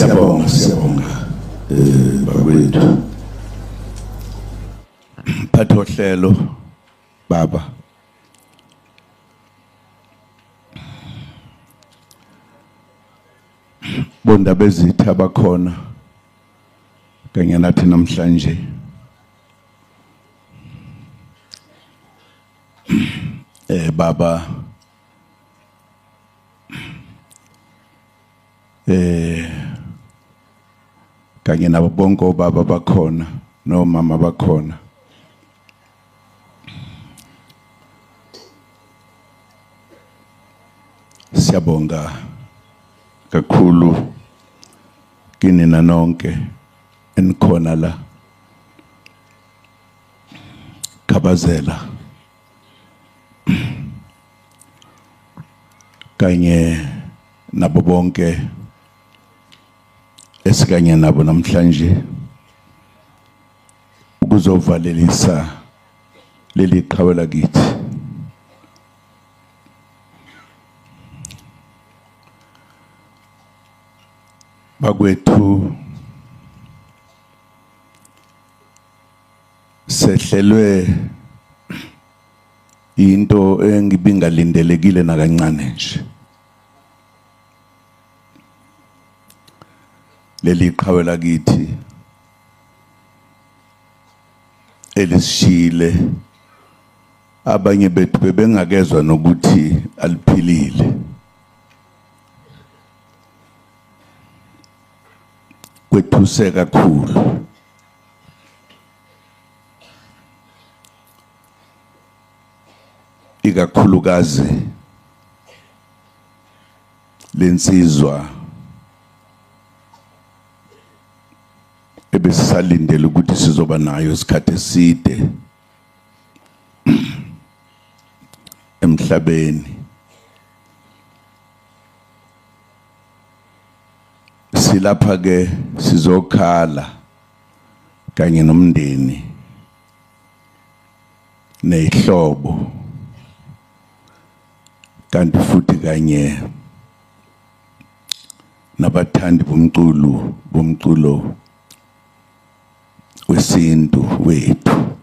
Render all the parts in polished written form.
Siyabonga, siyabonga bakwethu. Mphathi wohlelo baba. Bondaba ezitha abakhona kanye nathi namhlanje. Baba kanye nabo bonke obaba bakhona nomama bakhona. Siyabonga kakhulu kinina nonke enikhona la. Khabazela kanye nabo bonke esikanye nabo namhlanje ukuzovalelisa leli qhawe lakithi. Bakwethu, sehlelwe into engibingalindelekile nakancane nje. Leli qhawe lakithi elisishile, abanye bethu bebengakezwa nokuthi aliphilile. Kwethuse kakhulu. Ikakhulukazi lensizwa ebesisalindele ukuthi sizoba nayo isikhathi eside emhlabeni. Silapha ke sizokhala kanye nomndeni nehlobo, kanti futhi kanye nabathandi bomculo wesintu wethu.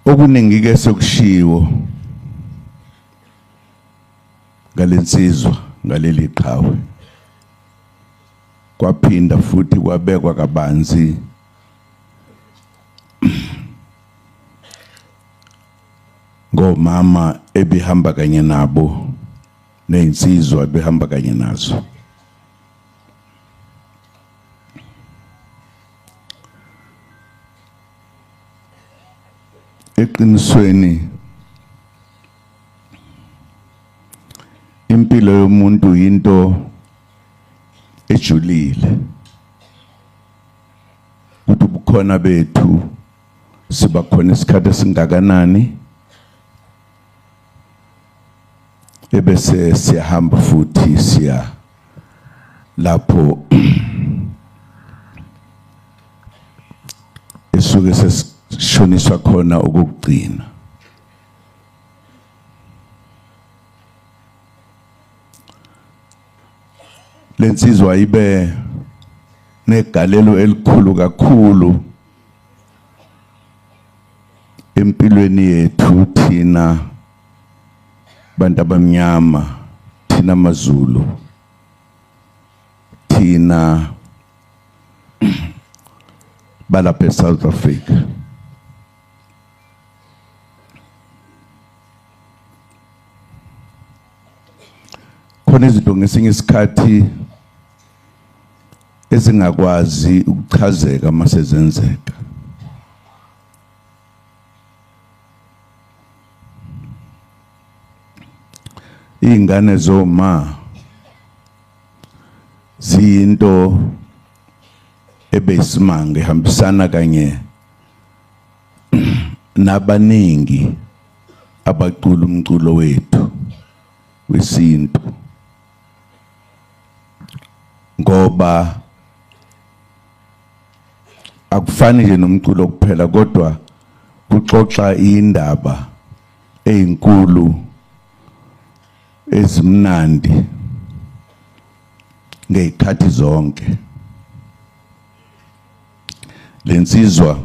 Okuningi ke sokushiwo ngalensizwa, ngaleli qhawe, kwaphinda futhi kwabekwa kabanzi ngomama ebihamba kanye nabo nezinsizwa ebihamba kanye nazo. Eqinisweni impilo yomuntu into ejulile, ukuthi ubukhona bethu siba khona isikhathi esingakanani ebese siyahamba futhi siya lapho esuke sesishoniswa khona ukugcina. Lensizwa ibe negalelo elikhulu kakhulu empilweni yethu thina bantu abamnyama, thina maZulu, thina balapha eSouth Africa. Khona izinto ngesinye isikhathi ezingakwazi ukuchazeka mase zenzeka. Izingane zoma ziyinto ebeyisimanga, ihambisana kanye nabaningi abacula umculo wethu wesintu, ngoba akufani nje nomculo kuphela, kodwa kuxoxa indaba ezinkulu Ezimnandi ngezikhathi zonke. Lensizwa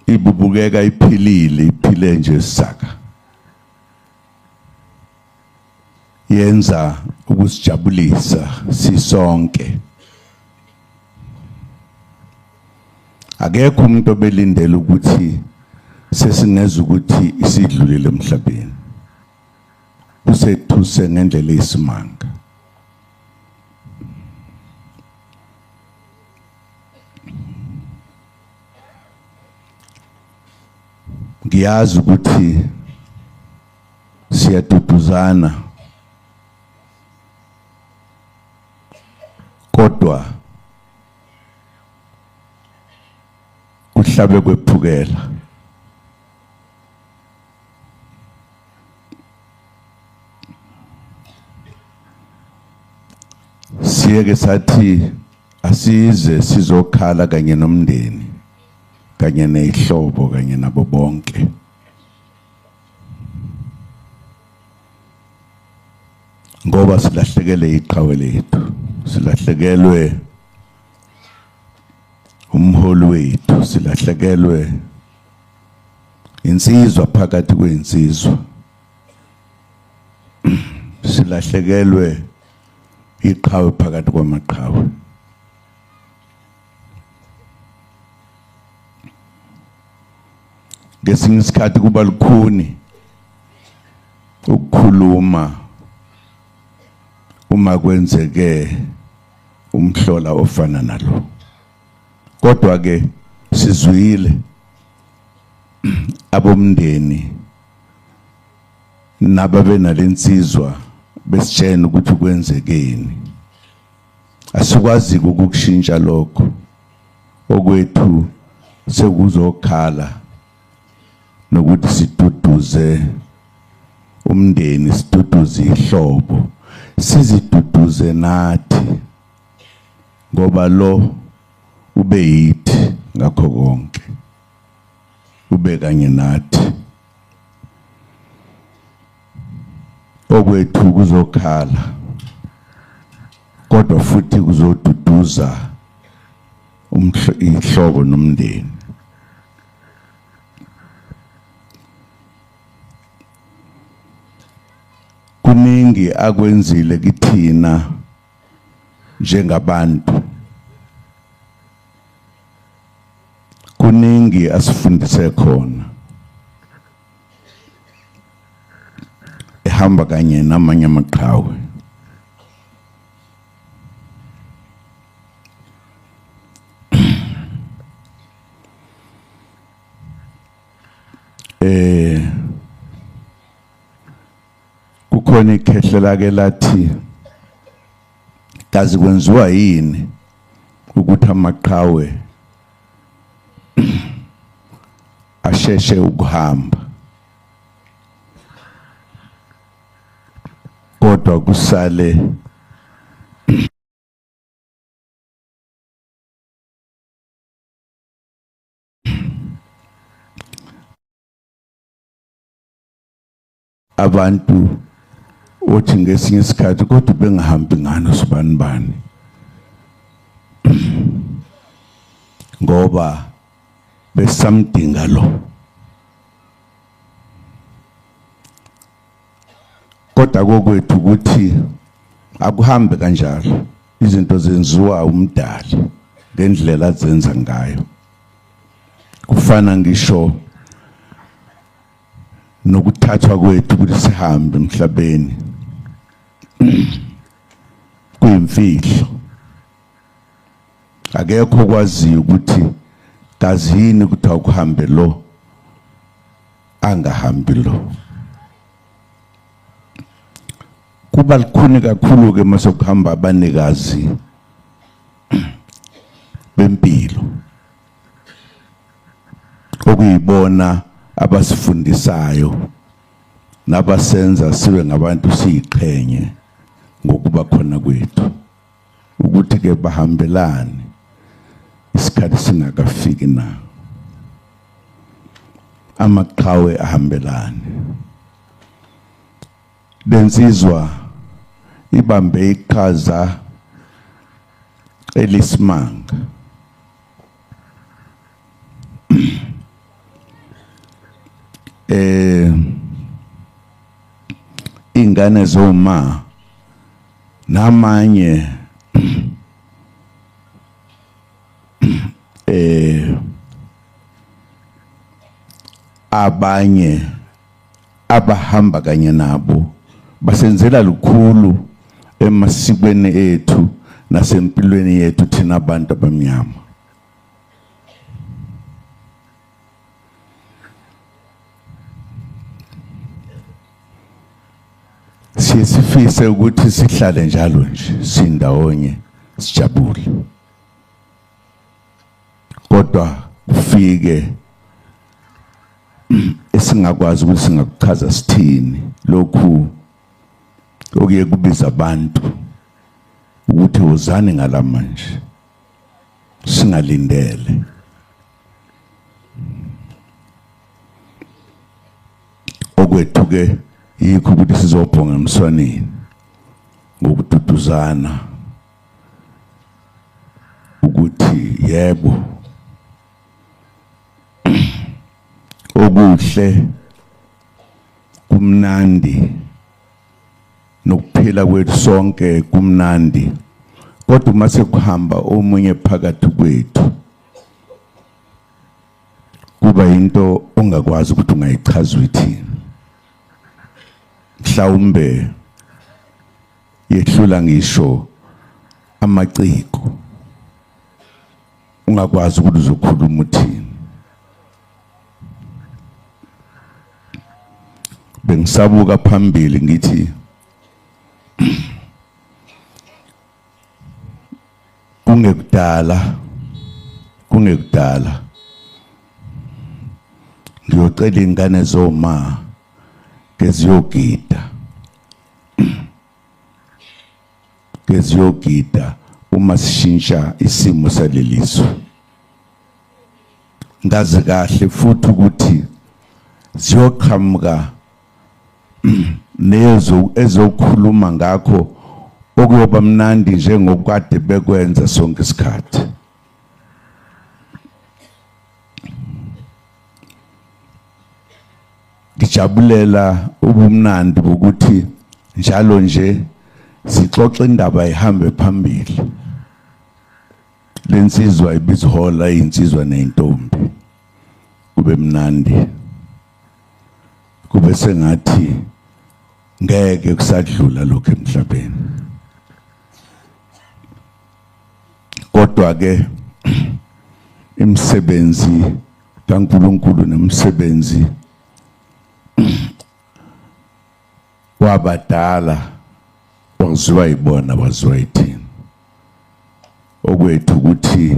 ibubukeka iphilile, iphile nje saka. Yenza ukusijabulisa sisonke. Akekho umuntu obelindele ukuthi sesingeza ukuthi isidlulile emhlabeni. Usethuse ngendlela eyisimanga. Ngiyazi ukuthi siyaduduzana, kodwa kuhlabe kwephukela. Siyeke sathi asize sizokhala kanye nomndeni kanye nezihlobo kanye nabo bonke. Ngoba silahlekele iqhawe lethu, silahlekelwe umholi wethu, silahlekelwe insizwa phakathi kwezinsizwa, silahlekelwe iqhawe phakathi kwamaqhawe. Ngesinye isikhathi kuba lukhuni ukukhuluma uma kwenzeke umhlola ofana nalo, kodwa ke sizwile abomndeni nababe nalensizwa besitshena ukuthi kwenzekeni. Asikwazi ukukushintsha lokho, okwethu sekuzokhala nokuthi siduduze umndeni, siduduze ihlobo, siziduduze nathi, ngoba lo ube yithi ngakho konke, ube kanye nathi. Okwethu kuzokhala, kodwa futhi kuzoduduza ihlobo nomndeni. Kuningi akwenzile kithina njengabantu, kuningi asifundise khona, ehamba kanye namanye amaqhawe. Kukhona ikhehle lake lathi kazi kwenziwa yini ukuthi amaqhawe asheshe ukuhamba, kodwa kusale abantu othi ngesinye isikhathi kodwa bengahambi ngani usibani bani, ngoba besamdinga lo. Kodwa kokwethu ukuthi akuhambe kanjalo, izinto zenziwa umdali ngendlela azenza ngayo. Kufana ngisho nokuthathwa kwethu ukuthi sihambe emhlabeni kuyimfihlo. Akekho okwaziyo ukuthi kazi yini ukuthi akuhambe lo angahambi lo. Kuba lukhuni kakhulu ke mase kuhamba abanikazi bempilo, okuyibona abasifundisayo nabasenza sibe ngabantu siyiqhenye ngokuba khona kwethu, ukuthi ke bahambelane isikhathi singakafiki na. Amaqhawe ahambelane. Lensizwa ibambe iqhaza elisimanga. Ingane zoma namanye abanye abahamba kanye nabo basenzela lukhulu emasikweni ethu nasempilweni yethu thina abantu abamnyama. Siye sifise ukuthi sihlale njalo nje sindawonye sijabule, kodwa kufike esingakwazi ukuthi singakuchaza sithini lokhu okuye kubiza abantu ukuthi wozani ngalamanje singalindele. Okwethu ke yikho ukuthi sizobhonga emswaneni ngokududuzana ukuthi yebo okuhle kumnandi nokuphila kwethu sonke kumnandi, kodwa uma sekuhamba omunye phakathi kwethu kuba into ongakwazi ukuthi ungayichaza uyithini. Mhlawumbe yehlula ngisho amaciko, ungakwazi ukuthi uzokhuluma uthini. Bengisabuka phambili ngithi kungekudala, kungekudala ngiyocela ingane zoma keziyogida, keziyogida uma sishintsha isimo salelizwe. Ngazi kahle futhi ukuthi ziyoqhamuka nezo ezokhuluma ngakho okuyoba mnandi njengokade bekwenza sonke isikhathi. Ngijabulela ubumnandi bokuthi njalo nje sixoxe indaba ihambe phambili. Lensizwa ibizihola insizwa nentombi, kube mnandi, kube sengathi ngeke kusadlula lokho emhlabeni. Kodwa ke imisebenzi kaNkuluNkulu nomsebenzi wabadala waziwa yibona, waziwa yithina. Okwethu ukuthi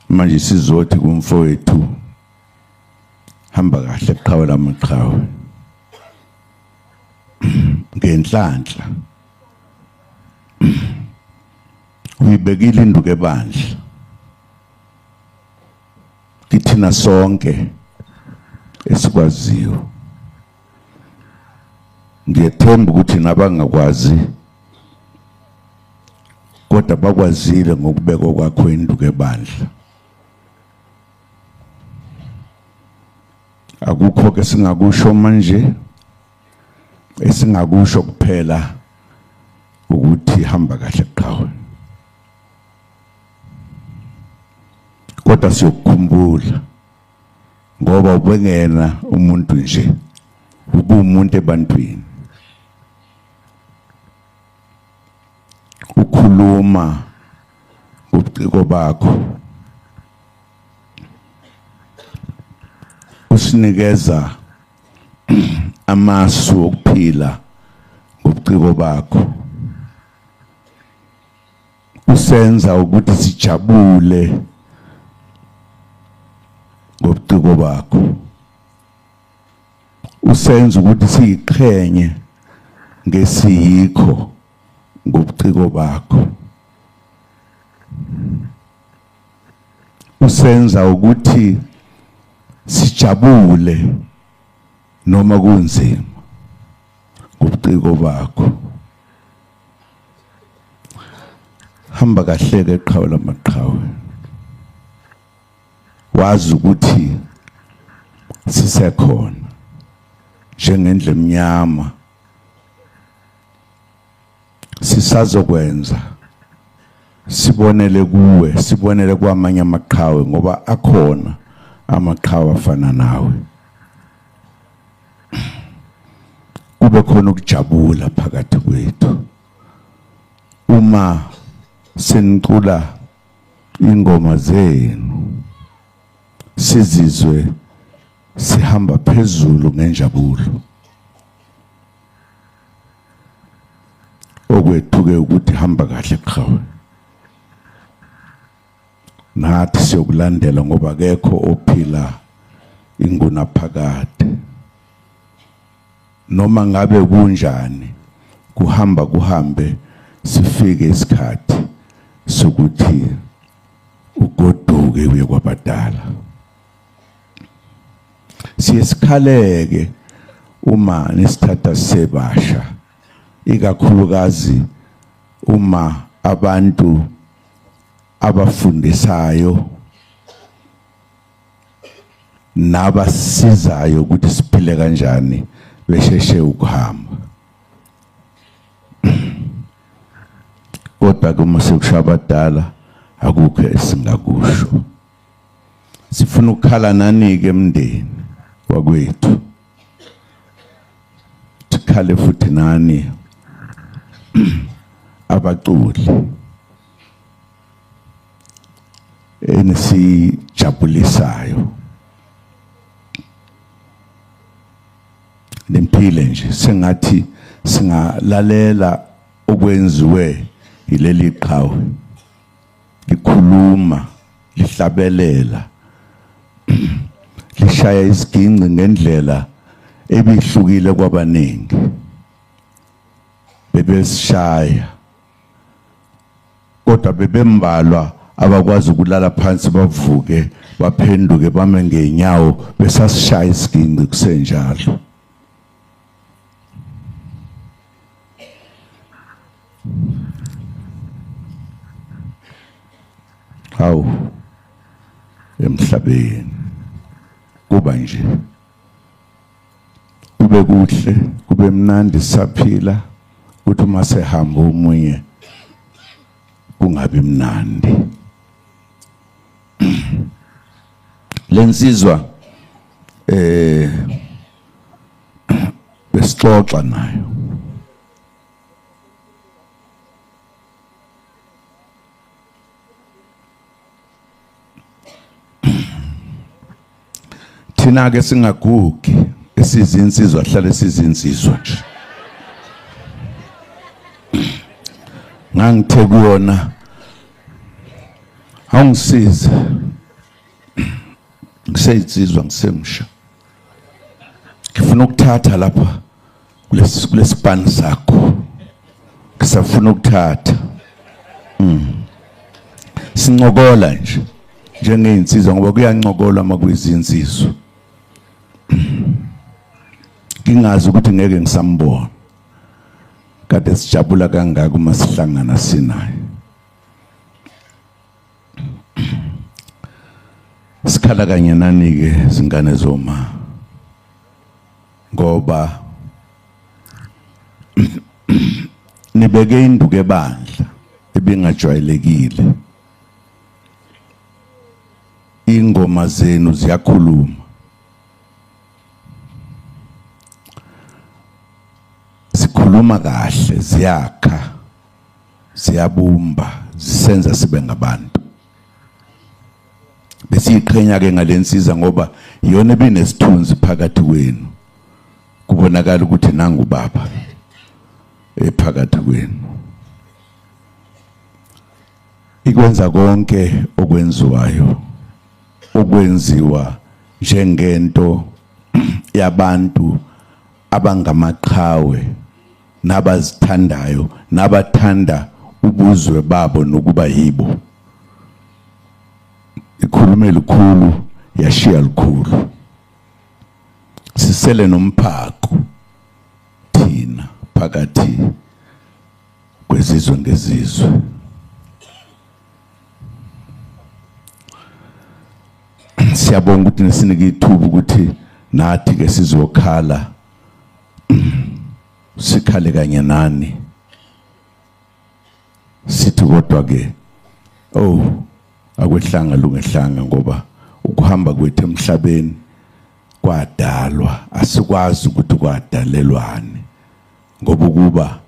manje sizothi kumfowethu hamba kahle qhawe lamaqhawe ngenhlanhla uyibekile induku ebandla kithina sonke esikwaziyo. Ngiyethemba ukuthi nabangakwazi kodwa bakwazile ngokubekwa kwakho induku ebandla. Akukho ke singakusho manje, esingakusho kuphela ukuthi hamba kahle qhawe, kodwa siyokukhumbula ngoba ubengena umuntu nje, ubumuntu ebantwini, ukhuluma ngobuciko bakho, usinikeza amasu okuphila ngobuciko bakho, usenza ukuthi sijabule ngobuciko bakho, usenza ukuthi siyiqhenye ngesiyikho ngobuciko bakho, usenza ukuthi sijabule noma kunzima Ngobuciko bakho. Hamba kahle ke qhawe lamaqhawe. Wazi ukuthi sisekhona njengendle emnyama, sisazokwenza, sibonele kuwe, sibonele kwamanye amaqhawe, ngoba akhona amaqhawe afana nawe. Kube khona ukujabula phakathi kwethu uma senicula ingoma zenu, sizizwe sihamba phezulu ngenjabulo. Okwethu-ke ukuthi hamba kahle qhawe, nathi siyokulandela ngoba akekho ophila ingunaphakade. Noma ngabe kunjani, kuhamba kuhambe sifike isikhathi sokuthi ugoduke uye kwabadala. Siye sikhaleke uma nisithatha sebasha, ikakhulukazi uma abantu abafundisayo nabasizayo ukuthi siphile kanjani besheshe ukuhamba. Kodwa ke uma sekusho abadala, akukho esingakusho. Sifuna ukukhala nani-ke emndeni wakwethu, sikhale futhi nani abaculi enisijabulisayo. Nemphile nje sengathi singalalela okwenziwe yileli qhawe, likhuluma, lihlabelela, lishaya isiginci ngendlela ebihlukile kwabaningi. Bebesishaya, kodwa bebembalwa abakwazi ukulala phansi bavuke baphenduke bame ngenyawo besasishaya isiginci kusenjalo. Hawu, emhlabeni kuba nje kube kuhle, kube mnandi saphila, kuthi uma sehamba omunye kungabi mnandi. Lensizwa besixoxa nayo, thina ke singagugi, esizinsizwa hlale sizinsizwa nje. Ngangithe kuyona, awungisize, ngiseyinsizwa, ngisemsha, ngifuna ukuthatha lapha kulesipani sakho, ngisafuna ukuthatha. Sincokola nje njengey'nsizwa, ngoba kuyancokolwa uma kuyizinsizwa. Ngingazi ukuthi ngeke ngisambona, kade sijabula kangaka uma sihlangana sinaye. Sikhala kanye nani-ke zingane zoma, ngoba nibeke induku ebandla ebingajwayelekile. Ingoma zenu ziyakhuluma, zikhuluma kahle, ziyakha, ziyabumba, zisenza sibe ngabantu. Besiyiqhenya ke ngalensiza ngoba iyona ebinesithunzi phakathi kwenu, kubonakala ukuthi nangu baba ephakathi kwenu. Ikwenza konke okwenziwayo, okwenziwa njengento yabantu abangamaqhawe nabazithandayo nabathanda ubuzwe babo nokuba yibo. Ikhulume lukhulu, yashiya lukhulu. Sisele nomphako thina. Phakathi kwezizwe ngezizwe. Siyabonga ukuthi nisinike ithuba ukuthi nathi ke sizokhala, sikhale kanye nani. Sithi kodwa ke, oh, akwehlanga lungehlanga, ngoba ukuhamba kwethu emhlabeni kwadalwa, asikwazi ukuthi kwadalelwani, ngoba ukuba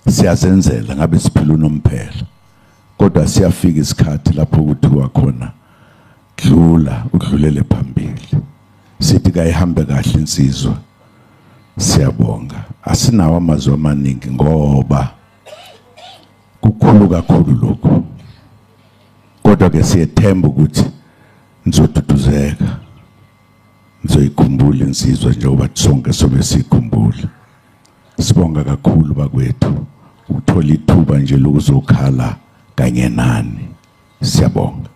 siyazenzela ngabe siphila unomphela. Kodwa siyafika isikhathi lapho kuthiwa khona dlula, udlulele phambili. Sithi kayihambe kahle insizwa. Siyabonga, asinawo amazwi amaningi ngoba kukhulu kakhulu lokhu, kodwa ke siyethemba ukuthi nizoduduzeka, nizoyikhumbula insizwa njengoba sonke sobe siyikhumbula. Sibonga kakhulu bakwethu ukuthola ithuba nje lokuzokhala kanye nani. Siyabonga.